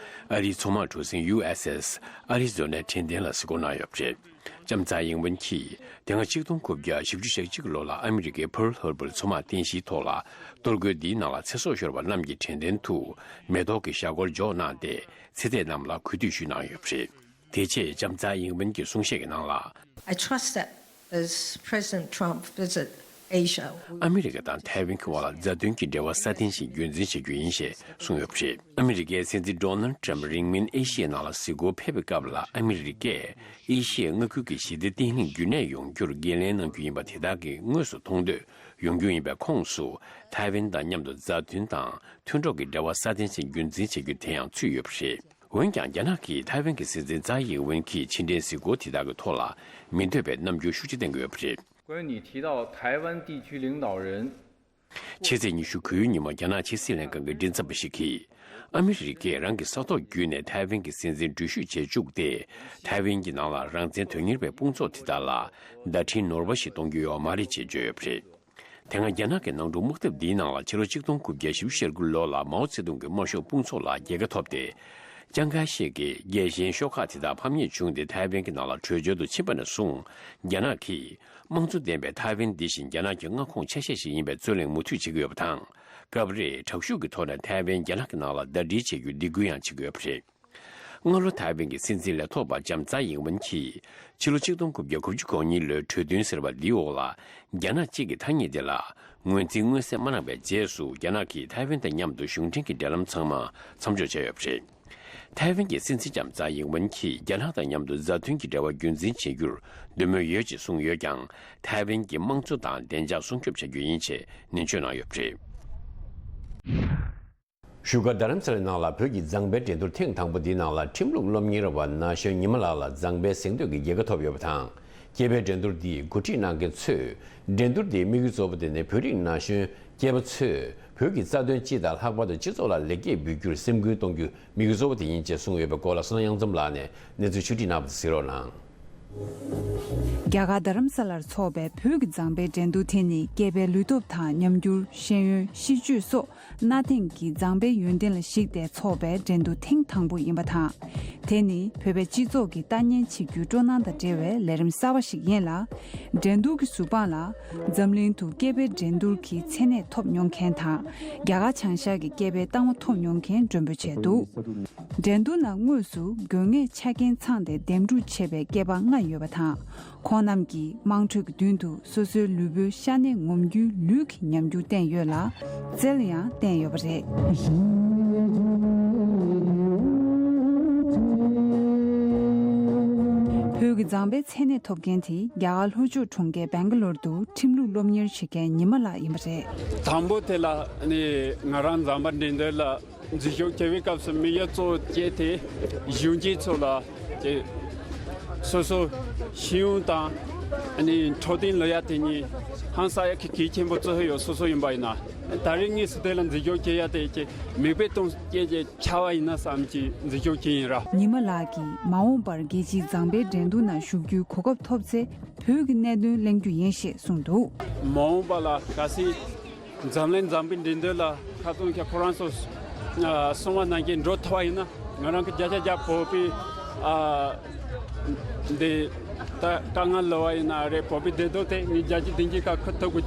ཨ་རིའི་མཚོ་དམག་གྲུ་གཟིངས་ཡུ་ཨེས་ཨེས་ཨ་རི་ཛོ་ནའི་དྲན་རྟེན་ལ་གཟིགས་སྐོར་གནང་ཡོད་པ་རེད། ལྕམ་ཙའེ་ཡིན་ཝུན་གྱིས་དེ་སྔ་ཆིག་སྟོང་དགུ་བརྒྱ་བཞི་བཅུ་ཞེ་གཅིག་ལོ་ལ་ཨ་མི་རི་ཀའི་ཕརལ་ཧར་བར་མཚོ་དམག་རྟེན་གཞིའི་ཐོག་ལ་གཏོར་རྒོལ་འདིའི་ནང་ལ་ཚེ་སྲོག་ཤོར་བ་རྣམས་ཀྱི་དྲན་རྟེན་དུ་མེ་ཏོག་གི་ཞྭ་སྒོར་འཇོག་གནང་སྟེ་ཚེ་འདས་རྣམས་ལ་གུས་འདུད་ཞུས་གནང་ཡོད་པ་རེད། དེ་རྗེས་ལྕམ་ཙའེ་ཡིན་ཝུན་གྱི་གསུང་བཤད་ཀྱི་ནང་ལ། I trust that as President Trump visit Asia, we ཨ་མི་རི་ཀ་དང་ཐའེ་ཝན་གྱི་དབར་ལ་མཛའ་མཐུན་གྱི་འབྲེལ་བ་སྲ་བརྟན་ཞིག་རྒྱུན་འཛིན་བྱ་རྒྱུ་ཡིན་ཞེས་གསུངས་ཡོད་པ་རེད། ཨ་མི་རི་ཀའི་སྲིད་འཛིན་ཌོ་ནལ་ཊམ་རིང་མིན་ཨེ་ཤི་ཡའི་ནང་ལ་གཟིགས་སྐོར་ཕེབས་པའི་སྐབས་ལ་ཨ་མི་རི་ཀས་ཨེ་ཤི་ཡའི་མངའ་ཁུལ་གྱི་ཞི་བདེ་བརྟན་ལྷིང་རྒྱུན་གནས་ཡོང་རྒྱུར་འགན་ལེན་གནང་རྒྱུ་ཡིན་པ་དེ་དག་གིས་དངོས་སུ་མཐོང་འདོད་ཡོང་རྒྱུ་ཡིན་པའི་ཁོངས་སུ་ཐའེ་ཝན་དང་མཉམ་དུ་མཛའ་མཐུན་དང་མཐུན་གྲོགས་ཀྱི་འབྲེལ་བ་སྲ་བརྟན་ཞིག་རྒྱུན་འཛིན་བྱ་རྒྱུ་དེ་ཡང་ཚུད་ཡོད་པ་རེད། འོན་ཀྱང་རྒྱ་ནག་གིས་ཐའེ་ཝན་གྱི་སྲིད་འཛིན་ཙའེ་ཡིན་ཝུན་གྱི་ཕྱི་འབྲེལ་གཟིགས་སྐོར་དེ་དག་གི་ཐོག་ལ་མི་འདོད་པའི་རྣམ་འགྱུར་ཤུགས་ཆེ་བསྟན་གྱི་ཡོད་པ་རེད། 关于你提到台湾地区领导人 ཕྱི་ཚེས་ཉི་ཤུ་དགུའི་ཉིན་མོ་རྒྱ་ནག་ཕྱི་སྲིད་ལྷན་ཁང་གི་མགྲིན་ཚབ་པ་ཞིག་གིས། ཨ་མི་རི་ཀས་རང་གི་ས་ཐོག་བརྒྱུད་ནས་ཐའེ་ཝན་གྱི་སྲིད་འཛིན་འགྲུལ་བཞུད་བྱེད་བཅུག་སྟེ། ཐའེ་ཝན་གྱི་ནང་ལ་རང་བཙན་དོན་གཉེར་བའི་དཔུང་ཚོགས་དེ་དག་ལ་བརྡ་འཕྲིན་ནོར་བ་ཞིག་གཏོང་རྒྱུ་ཡོད་མ་རེད་ཅེས་བརྗོད་ཡོད་པ་རེད། དེ་སྔ་རྒྱ་ནག་གི་ནང་འཁྲུག་དམག་འཐབ་འདིའི་ནང་ལ་ཕྱི་ལོ་ཆིག་སྟོང་དགུ་བརྒྱ་བཞི་བཅུ་ཞེ་དགུ་ལོ་ལ་མའོ་ཙེ་ཏུང་གི་དམར་ཤོག་དཔུང་ཚོགས་ལ་རྒྱལ་ཁ་ཐོབ་སྟེ། ཅང་ཁའེ་ཤེ་གིས་རྒྱལ་ཞེན་ཤོག་ཁག་དེ་དག་ཕམ་ཉེས་བྱུང་སྟེ་ཐའེ་ཝན་གྱི་ནང་ལ་བྲོས་བྱོལ་དུ་ཕྱིན་པ་ནས་བཟུང་། རྒྱ་ནག་གིས་དམངས་གཙོ་ལྡན་པའི་ཐའེ་ཝན་འདི་བཞིན་རྒྱ་ནག་གི་མངའ་ཁོངས་ཆ་ཤས་ཤིག་ཡིན་པའི་རྩོད་གླེང་མུ་མཐུད་བྱེད་ཀྱི་ཡོད་པ་དང་། སྐབས་རེ་དྲག་ཤུགས་ཀྱི་ཐོག་ནས་ཐའེ་ཝན་རྒྱ་ནག་གི་ནང་ལ་ཟླ་སྒྲིལ་བྱེད་རྒྱུའི་སྡིགས་སྐུལ་ཡང་བྱེད་ཀྱི་ཡོད་པ་རེད། སྔ་ལོ་ཐའེ་ཝན་གྱི་སྲིད་འཛིན་ལས་ཐོག་པ་ལྕམ་ཙའེ་ཡིན་ཝུན་གྱིས་ཕྱི་ལོ་ཆིག་སྟོང་དགུ་བརྒྱ་དགུ་བཅུ་གོ་གཉིས་ལོའི་གྲོས་མཐུན་ཟེར་བ་འདིའི་འོག་ལ་རྒྱ་ནག་གཅིག་གི་ཐ་སྙད་དེ་ལ་ངོས་འཛིན་མངོན་གསལ་མ་གནང་བའི་རྗེས་སུ་རྒྱ་ནག་གིས་ཐའེ་ཝན་དང་མཉམ་དུ་གཞུང་འབྲེལ་གྱི་འབྲེལ་ལམ་ཚང་མ་མཚམས་འཇོག་བྱས་ཡོད་པ་རེད། ཐའེ་ཝན་གྱི་སྲིད་འཛིན་ལྕམ་ཙའེ་ཡིན་ཝུན་གྱིས་རྒྱ་ནག་དང་མཉམ་དུ་མཛའ་མཐུན་གྱི་འབྲེལ་བ་རྒྱུན་འཛིན་བྱེད་རྒྱུར་འདོད་མོས་ཡོད་ཅེས་གསུངས་ཡོད་ཀྱང་། ཐའེ་ཝན་གྱི་དམངས་གཙོ་དང་བདེ་འཇགས་སྲུང་སྐྱོབ་བྱ་རྒྱུ་ཡིན་ཅེས་ནན་བརྗོད་གནང་ཡོད་པ་རེད། བཞུགས་སྒར་རྡ་རམ་ས་ལའི་ནང་ལ་བོད་ཀྱི་མཛངས་པའི་འགྲན་བསྡུར་ཐེངས་དང་པོ་འདིའི་ནང་ལ་ཁྲིམས་ལུགས་སློབ་གཉེར་བ་ན་གཞོན་ཉི་མ་ལགས་ལ་མཛངས་པའི་གཟེངས་བསྟོད་ཀྱི་རྒྱལ་ཁ་ཐོབ་ཡོད་པ་དང་། སྐྱེས་པའི་འགྲན་བསྡུར་འདིའི་འགོ་ཁྲིད་གནང་མཁན་ཚོས། འགྲན་བསྡུར་འདིའི་དམིགས་ཡུལ་གཙོ་བོ་དེ་ནི་བོད་རིགས་ན་གཞོན་སྐྱེས་པ་ཚོས་བོད་ཀྱི་རྩ་དོན་སྤྱི་དང་ལྷག་པར་དུ་སྤྱི་ཚོགས་ལ་ལེགས་སྐྱེས་འབུལ་རྒྱུར་སེམས་ཁུར་གཏོང་རྒྱུ་དམིགས་ཡུལ་གཙོ་བོ་དེ་ཡིན་ཅེས་གསུངས་ཡོད་པའི་སྐོར་ལ། བསོད་ནམས་དབྱངས་འཛོམས་ལགས་ནས་གནས་ཚུལ་ཕྱོགས་བསྒྲིགས་གནང་བ་དེ་གཟིགས་རོགས་གནང་། རྒྱ་གར་རྡ་རམ་ས་ལར་འཚོགས་པའི་བོད་ཀྱི་མཛངས་པའི་འགྲན་བསྡུར་དེ་ནི་སྐྱེས་པའི་ལུས་སྟོབས་དང་ཉམས་འགྱུར། ཤེས་ཡོན། གཤིས་སྤྱོད་སོགས་གནའ་དེང་གི་མཛངས་པའི་ཡོན་ཏན་ལ་གཞིགས་ཏེ་འཚོགས་པའི་འགྲན་བསྡུར་ཐེངས་དང་པོ་ཡིན་པ་དང་། དེ་ནི་བོད་པའི་སྤྱི་ཚོགས་ཀྱི་ལྟ་ཉན་བྱེད་རྒྱུའི་སྤྲོ་སྣང་དང་འབྲེལ་བའི་ལས་རིམ་གསར་བ་ཞིག་ཡིན་ལ། འགྲན་བསྡུར་གྱི་གཟུ་དཔང་ལ་འཛམ་གླིང་དུ་སྐྱེས་པའི་འགྲན་བསྡུར་གྱི་མཚན་གནས་ཐོབ་མྱོང་མཁན་དང་། རྒྱ་གར་བྱང་ཤར་གྱི་སྐྱེས་པའི་རྟགས་མ་ཐོབ་མྱོང་མཁན་མགྲོན་འབོད་བྱས་འདུག་འགྲན་བསྡུར་ནང་དངོས་སུ་དགོས་ངེས་ཆ་རྐྱེན་ཚང་སྟེ་འདེམས་སྒྲུག་བྱས་པའི་སྐྱེས་པ་ལྔ་ཡོད་པ་དང་། ཁོང་རྣམས་ཀྱིས་དམངས་ཁྲོད་ཀྱི་མདུན་དུ་སོ་སོའི་ལུས་པོའི་ཤ་གནད་ངོམ་རྒྱུའི་ལུས་ཀྱི་ཉམས་འགྱུར་བསྟན་ཡོད་ལ། རྩལ་ཡང་བསྟན་ཡོད་པ་རེད། བོད་ཀྱི་མཛངས་པའི་མཚན་གནས་ཐོབ་མཁན་དེ་རྒྱ་གར་ལྷོ་ཕྱོགས་གྲོང་ཁྱེར་སྦེང་ག་ལོར་དུ་ཁྲིམས་ལུགས་སློབ་གཉེར་བྱེད་མཁན་ཉི་མ་ལགས་ཡིན་པ་རེད། དང་པོ་དེ་ལ་ནི་ང་རང་མཛངས་པ་འགྲན་བསྡུར་ལ་འཛུལ་ཞུགས་བྱེད་པའི་སྐབས་སུ་དམིགས་ཡུལ་གཙོ་བོ་བྱས་ཏེ་གཞོན་སྐྱེས་ཚོ་ལ་ཀྱི་སོ་སོ་ཤེས་ཡོན་དང་ཨ་ནི་འཕྲོད་བསྟེན་ལོ་ཡ་དེ་གཉིས་ཧང་སང་ཡ་གི་གལ་ཆེན་པོ་བརྩི་ཡོད། སོ་སོ་ཡིན་པ་ཡིན་ན་ད་རེས་དངོས་སུ་དེ་ལ་འཛུལ་ཞུགས་བྱེད་ཡ་དེ་ཀྱི་མིག་དཔེ་སྟོན་སྐྱེས་ཀྱི་ཆ་བ་ཡིན་ན་བསམ་གྱི་འཛུལ་ཞུགས་བྱེད་ཡིན་ར། ཉི་མ་ལགས་ཀྱིས་མ་འོངས་པར་རྒྱལ་སྤྱིའི་མཛངས་པའི་འགྲན་བསྡུར་ནང་ཞུགས་རྒྱུའི་གོ་སྐབས་ཐོབ་ཚེ་བོད་ཀྱི་གནད་དོན་གླེང་རྒྱུ་ཡིན་ཞེས་གསུངས་འདུག་མ་འོངས་པ་ལ་གལ་སྲིད་འཛམ་གླིང་མཛངས་པའི་འགྲན་བསྡུར་ལ་ཁ་རྩང་ཁྱེད་ཁོ་རང་ཚོ་ཨ་གསུང་བ་ནང་བཞིན་འགྲོ་ཐུབ་པ་ཡིན་ན་ང་རང་གི་བརྒྱ་ཆ་བརྒྱ་བོད་པའི་ཨ་འདི་ད་དཀའ་ངལ་ལོ་བ་ཡིན་ན་རེད། བོད་པའི་བདེ་སྡུག་དེ་ངས་བརྒྱ་ཆ་བདུན་ཅུ་ཁ་ཁུར་ཐུབ་དགོས་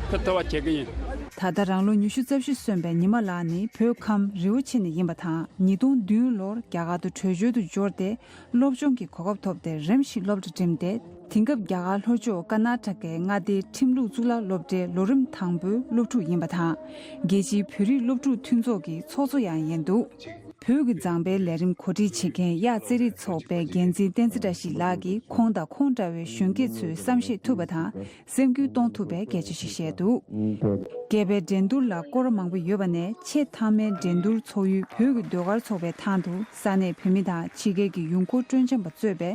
ཁུར་ཐུབ་པ་བྱེད་ཀྱི་ཡིན། ད་ལྟ་རང་ལོ་ཉི་ཤུ་རྩ་བཞི་སོན་པའི་ཉི་མ་ལགས་ནི་བོད་ཁམས་རི་བོ་ཆེ་ནས་ཡིན་པ་དང་ཉིས་སྟོང་བདུན་ལོར་རྒྱ་གར་དུ་བྲོས་བྱོལ་དུ་འབྱོར་ཏེ། སློབ་སྦྱོང་གི་གོ་སྐབས་ཐོབ་སྟེ་རིམ་བཞིན་སློབ་གྲྭ་འགྲིམས་ཏེ། དེང་སྐབས་རྒྱ་གར་ལྷོ་ཕྱོགས་ཀར་ནཱ་ཊ་ཀའི་མངའ་སྡེའི་ཁྲིམས་ལུགས་གཙུག་ལག་སློབ་གྲྭའི་ལོ་རིམ་དང་པོའི་སློབ་ཕྲུག་ཡིན་པ་དང་། རྒྱལ་སྤྱིའི་བོད་རིགས་སློབ་ཕྲུག་མཐུན་ཚོགས་ཀྱི་ཚོགས་གཙོ་ཡང་ཡིན་འདུག་བོད་ཀྱི་མཛངས་པའི་ལས་རིམ་གོ་སྒྲིག་བྱེད་མཁན་གཡག་རྩེད་རིགས་ཚོགས་པའི་འགན་འཛིན་བསྟན་འཛིན་བཀྲ་ཤིས་ལགས་ཀྱིས་ཁོང་དང་ཁོང་འདྲ་བའི་གཞོན་སྐྱེས་ཚོའི་བསམ་ཤེས་ཐུབ་པ་དང་། སེམས་འགུལ་གཏོང་ཐུབ་པའི་སྐད་ཆ་ཞིག་བཤད་འདུག་སྐྱེས་པའི་འགྲན་བསྡུར་ལ་སྐོར་མང་པོ་ཡོད་པ་ནས་ཆེས་མཐའ་མའི་འགྲན་བསྡུར་ཚོགས་ཡུལ་བོད་ཀྱི་ཟློས་གར་ཚོགས་པའི་ཐང་དུ་ས་གནས་བོད་མི་དང་ཕྱི་རྒྱལ་གྱི་ཡུལ་སྐོར་སྤྲོ་འཆམ་པ་གཙོས་པའི་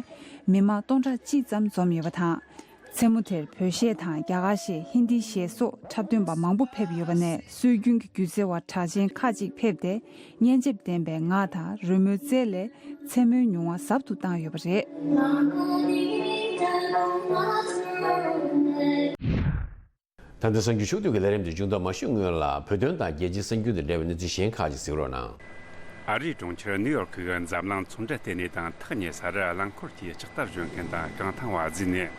མི་མང་སྟོང་ཕྲག་གཅིག་ཙམ་འཛོམས་ཡོད་པ་དང་། མཚན་མོ་དེར་བོད་གཞས་དང་རྒྱ་གར་གཞས་ཧིན་དི་གཞས་སོགས་འཁྲབ་སྟོན་པ་མང་པོ་ཕེབས་ཡོད་པ་ནས་སྲོལ་རྒྱུན་གྱི་སྒྱུ་རྩལ་བ་གྲགས་ཅན་ཁག་ཅིག་ཕེབས་ཏེ། སྙན་འཇེབས་ལྡན་པའི་ངག་དང་རོལ་མོའི་རྩལ་ལས་མཚན་མོའི་མྱོང་བ་ཟབ་ཏུ་བཏང་ཡོད་པ་རེད། ད་ལྟ་གསར་འགྱུར་ཕྱོགས་བསྡུས་ཀྱི་ལས་རིམ་དེ་མཇུག་བསྡོམས་མ་ཞུས་སྔོན་ལ་བོད་དོན་དང་རྒྱལ་སྤྱིའི་གསར་འགྱུར་དང་འབྲེལ་བའི་གནས་ཚུལ་གཞན་ཁག་ཅིག་གཟིགས་རོགས་གནང་། ཨ་རིའི་གྲོང་ཁྱེར་ནིའུ་ཡོག་གི་འཛམ་གླིང་ཚོང་འབྲེལ་ལྟེ་གནས་དང་ཐག་ཉེ་སར་རླངས་འཁོར་གྱི་ལྕགས་རྟ་བཞོན་མཁན་དང་རྐང་ཐང་བ་བརྫིས་ནས་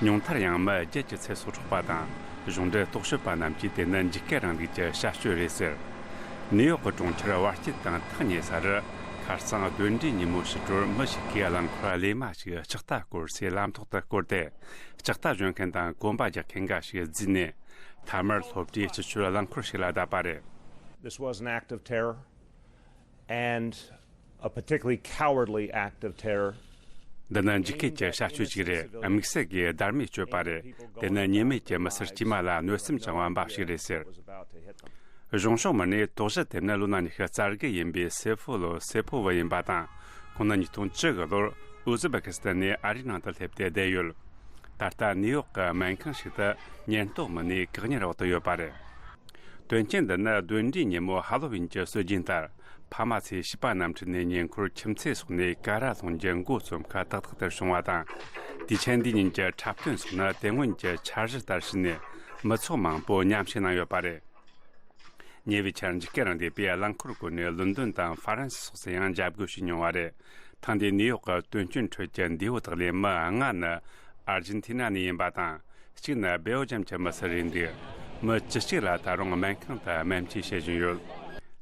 ཉུང་མཐར་ཡང་མི་བརྒྱད་ཀྱི་ཚེ་སྲོག་འཕྲོག་པ་དང་གཞུང་འབྲེལ་རྟོག་ཞིབ་པ་རྣམས་ཀྱིས་དེ་ནི་འཇིགས་སྐུལ་རིང་ལུགས་ཀྱི་བྱ་སྤྱོད་རེད་ཟེར། ནིའུ་ཡོག་གི་གྲོང་ཁྱེར་བར་དཀྱིལ་དང་ཐག་ཉེ་སར་ཁ་རྩང་གདོན་འདྲེའི་ཉིན་མོ་ཕྱི་དྲོར་མི་ཞིག་གིས་རླངས་འཁོར་ལས་མ་ཞིག་ལྕགས་རྟ་བསྐོར་སའི་ལམ་ཐོག་ཏུ་བསྐོར་ཏེ། ལྕགས་རྟ་བཞོན་མཁན་དང་གོམ་པ་རྒྱག་མཁན་འགའ་ཞིག་བརྫིས་ནས། མཐའ་མར་སློབ་གྲྭའི་སྤྱི་སྤྱོད་རླངས་འཁོར་ཞིག་ལ་བརྡབས་པ་རེད། This was an act of terror and a particularly cowardly act of terror. འདི་ནི་འཇིགས་སྐུལ་གྱི་བྱ་སྤྱོད་ཅིག་རེད། དམིགས་བསལ་གྱིས་སྡར་མའི་སྤྱོད་པ་རེད། དེ་ནི་ཉེས་མེད་ཀྱི་མི་སེར་དཀྱུས་མ་ལ་གནོད་སེམས་བཅངས་པ་འབའ་ཞིག་རེད་ཟེར། གཞུང་ཕྱོགས་མི་སྣས་དོགས་གཞི་དེ་ནི་ལོ་ན་ཉི་ཤུ་རྩ་དགུ་ཡིན་པའི་སེ་ཕུ་ལོ་སེ་ཕོ་བུ་ཡིན་པ་དང་། ཁོང་ནི་ཉིས་སྟོང་བཅུ་དགུ་ལོར་ཨུ་ཛི་བེ་ཀི་སི་ཐན་ནས་ཨ་རིའི་ནང་དུ་སླེབས་ཏེ་བསྡད་ཡོད། ད་ལྟ་ནིའུ་ཡོག་གི་སྨན་ཁང་ཞིག་ཏུ་ཉེན་རྟོག་མི་སྣའི་བཀག་ཉར་འོག་ཏུ་ཡོད་པ་རེད། དོན་རྐྱེན་འདི་ནི་གདོན་འདྲེའི་ཉིན་མོ་ཧ་ལོ་ཝིན་གྱི་སྲོལ་རྒྱུན་ལྟར། ཕ་མ་ཚོས་བྱིས་པ་རྣམས་ཁྲིད་ནས་ཉེ་འཁོར་ཁྱིམ་མཚེས་སོགས་ནས་ཀ་ར་སློང་རྒྱུ་འགོ་རྩོམ་ཁ་ཏག་ཏག་ཏུ་བྱུང་བ་དང་། དུས་ཆེན་འདིའི་ཉིན་གྱི་འཁྲབ་སྟོན་སོགས་ནི་དེ་སྔོན་གྱི་འཆར་གཞི་ལྟར་བྱས་ནས་མི་ཚོགས་མང་པོ་མཉམ་ཞུགས་གནང་ཡོད་པ་རེད། ཉེ་བའི་ཆར་འཇིགས་སྐུལ་རིང་ལུགས་པས་རླངས་འཁོར་བཀོལ་ནས་ལོན་ཌོན་དང་ཧྥ་རན་སི་སོགས་སུ་ཡང་འཇབ་རྒོལ་བྱས་མྱོང་བ་རེད། ཐེངས་འདིའི་ནིའུ་ཡོག་གི་དོན་རྐྱེན་ཁྲོད་ཀྱི་འདས་པོ་དག་ལས་མི་ལྔ་ནི་ཨར་ཇེན་ཐི་ན་ནས་ཡིན་པ་དང་། གཅིག་ནི་སྦེལ་ཇམ་གྱི་མི་སེར་རེད་འདུག་མི་བཅུ་གཅིག་ལ་ད་རུང་སྨན་ཁང་དུ་སྨན་བཅོས་བྱེད་བཞིན་ཡོད།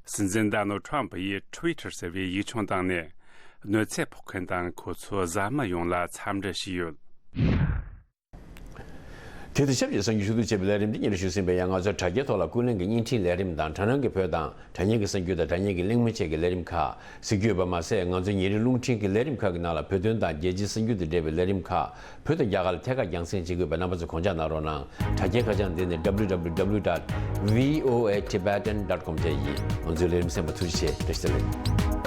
སྲིད་འཛིན་ཌོ་ནལ་ཌི་ཊྲམ་ཕི་ཡིས་ཊུ་ཝི་ཊར་ཟེར་བའི་ཡིག་ཆུང་བཏང་ནས། གནོད་འཚེ་ཕོག་མཁན་དང་ཁོ་ཚོའི་བཟའ་མི་ཡོངས་ལ་འཚམས་འདྲི་ཞུས་ཡོད། དེ་དང་ཆབས་ཅིག་གསར་འགྱུར་ཕྱོགས་བསྡུས་བྱས་པའི་ལས་རིམ་འདི་སྙན་སྒྲོན་ཞུས་ཟིན་པས། ཡང་ང་ཚོའི་དྲ་རྒྱའི་ཐོག་ལ་ཀུན་གླེང་གི་བརྙན་འཕྲིན་ལས་རིམ་དང་དྲ་སྣང་གི་བོད་དང་དྲ་བརྙན་གྱི་གསར་འགྱུར་དང་དྲ་བརྙན་གྱི་གླེང་མོལ་བཅས་ཀྱི་ལས་རིམ་ཁག་གཟིགས་རྒྱུ་ཡོད་པ་མ་ཟད། ང་ཚོའི་ཉིན་རེའི་རླུང་འཕྲིན་གྱི་ལས་རིམ་ཁག་གི་ནང་ལ་བོད་དོན་དང་རྒྱལ་སྤྱིའི་གསར་འགྱུར་དང་འབྲེལ་བའི་ལས་རིམ་ཁག་བོད་དང་རྒྱ་གར་ལ་ཐད་ཀར་རྒྱང་སྲིང་བྱེད་དགོས་པས། རྣམ་པ་ཚོས་གོང་བརྗོད་གནང་རོགས་གནང་། དྲ་རྒྱའི་ཁ་བྱང་འདི་ནི་W W W dot V O A Tibetan dot com དེ་ཡིན། ང་ཚོའི་ལས་རིམ་གསན་པར་ཐུགས་རྗེ་ཆེ། བཀྲ་ཤིས་བདེ་ལེགས།